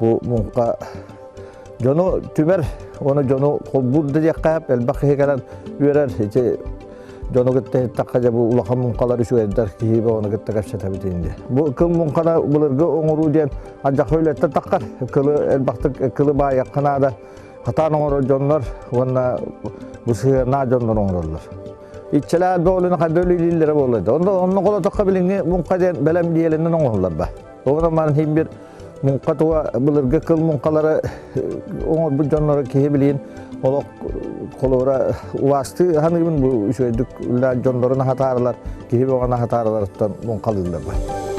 Бу муҥха дьону түмэр, уонна дьону холбуур да диэххэ элбэх киһи кэлэн үөрэр. Ити дьону кытта иһиттэххэ дьэ бу улахан муҥхалар үчүгэйдэр киһи ону кытта кэпсэтэбит инди. Бу кыл муҥханы былыргы оҥоруу диэн алдьархай үлэттэн таххар. Кылы элбэхтик кылы баайыахха наада. Хатаан оҥорор дьоннор уонна бу сыһыаннаах дьоннор оҥороллор. Иччэлээх бөҕөлүнү хайда үлэлииллэрэ буолла да. Онно онно холотоххо билиҥҥи муҥха диэн бэлэм диэлинэн оҥоһуллар ба. Оҕо ман иһин бир муҥха туга былыргы кыл муҥхалары оҥорбут дьоннору киһи билиин олох холобура убаастыы ханыыбын бу үчүгэйдик үлэлээн дьоннорун аһатаарылар, киһи бөҕөнү аһатаарыларыттан муҥхалыыллар ба.